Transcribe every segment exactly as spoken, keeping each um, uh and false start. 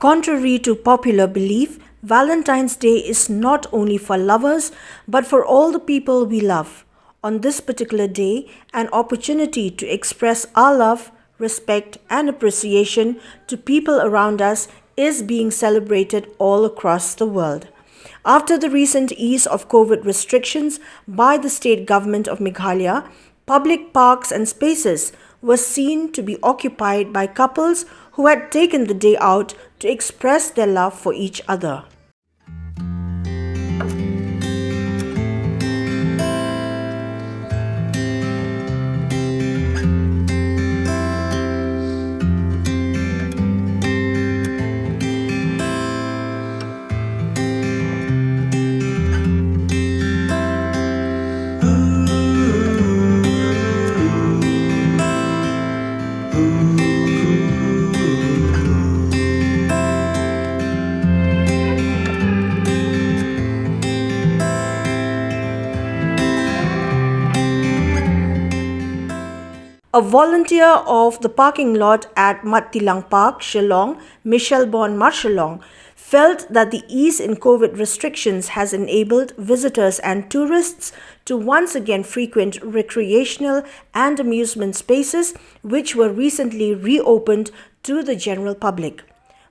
Contrary to popular belief, Valentine's Day is not only for lovers, but for all the people we love. On this particular day, an opportunity to express our love, respect, and appreciation to people around us is being celebrated all across the world. After the recent ease of COVID restrictions by the state government of Meghalaya, public parks and spaces were seen to be occupied by couples who had taken the day out to express their love for each other. A volunteer of the parking lot at Mattilang Park, Shillong, Michelle Bon Marshallong, felt that the ease in COVID restrictions has enabled visitors and tourists to once again frequent recreational and amusement spaces which were recently reopened to the general public.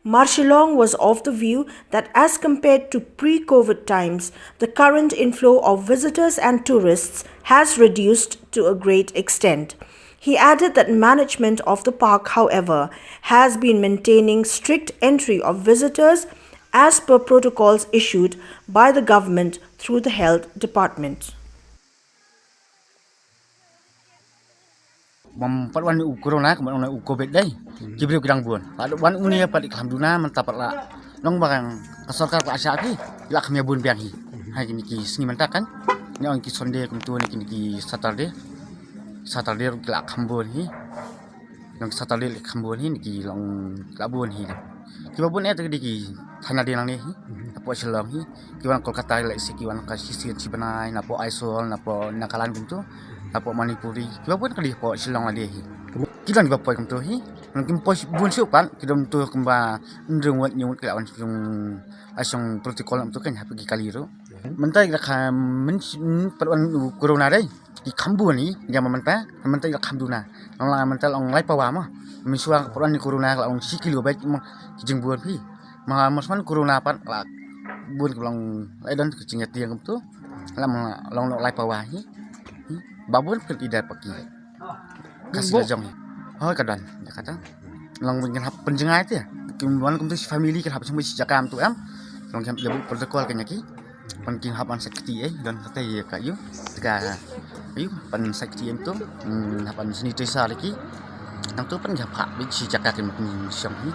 Marshallong was of the view that as compared to pre-COVID times, the current inflow of visitors and tourists has reduced to a great extent. He added that management of the park, however, has been maintaining strict entry of visitors as per protocols issued by the government through the health department. Bym pat wan u corona, ka ban wan u covid dei. Ki briew ki dang bun. Pat wan u ne pat i kham duna, mynta pat la long ba ka sorkar ka asia phi la kham ïa bun biang hi. Ha kine ki sngi mynta kan. Ni ong ki Sunday kumtu, ni kine ki Saturday. Saturday ruh ki la kham bun hi. Long Saturday la kham bun hi, ni ki long la bun hi. Kiba bun eh te ki dei ki thaiñ lade nangne hi. Napoh Shillong hi. Ki wan Kolkata lehse ki wan ka shisien shibnai, napoh Aizawl, napoh Nagaland kumtu. Napoh Manipuri. Kiba bun ka dei hapoh Shillong lade hi. Ki don kiba poi kumtu hi. Nang kim poi bun shuh pat, ki don tu kumba hynriew ngut, hynñiew ngut ki la wan shong, la shong protocol kumtu kan hapoh ki kali ruh. Mynta ki la kham, myn, myn, pat wan u corona dei. Ki kham bun hi, ïa ma mynta, mynta ki la kham duna. Long la mynta long lai pawa ma. Mynshuwa pat wan u corona la long shi kilo beit ma ki jingbun phi. Ma, ma sman corona pat la bun ki long lai don ki jingïatieng kumtu. La ma long long lai pawa hi. Hi. Ba bun phi i dei pa ki. Ka sila jong hi. Hoi ka don, ïa kata. Long bun kin hap pynjngai te. Kim wan kumtu shi family kin hap shong shi jaka kumtu em. Long kin hap ïa bu protocol kan ïa ki. Pan kin hap ban sait kti eh, don kata ïa ka ïu. Ka ïu, pan sait kti em tu. Hmm, hap ban sanitizer lagi. Nang tu pan kin hap hap bit shi jaka kin mat ni shong hi.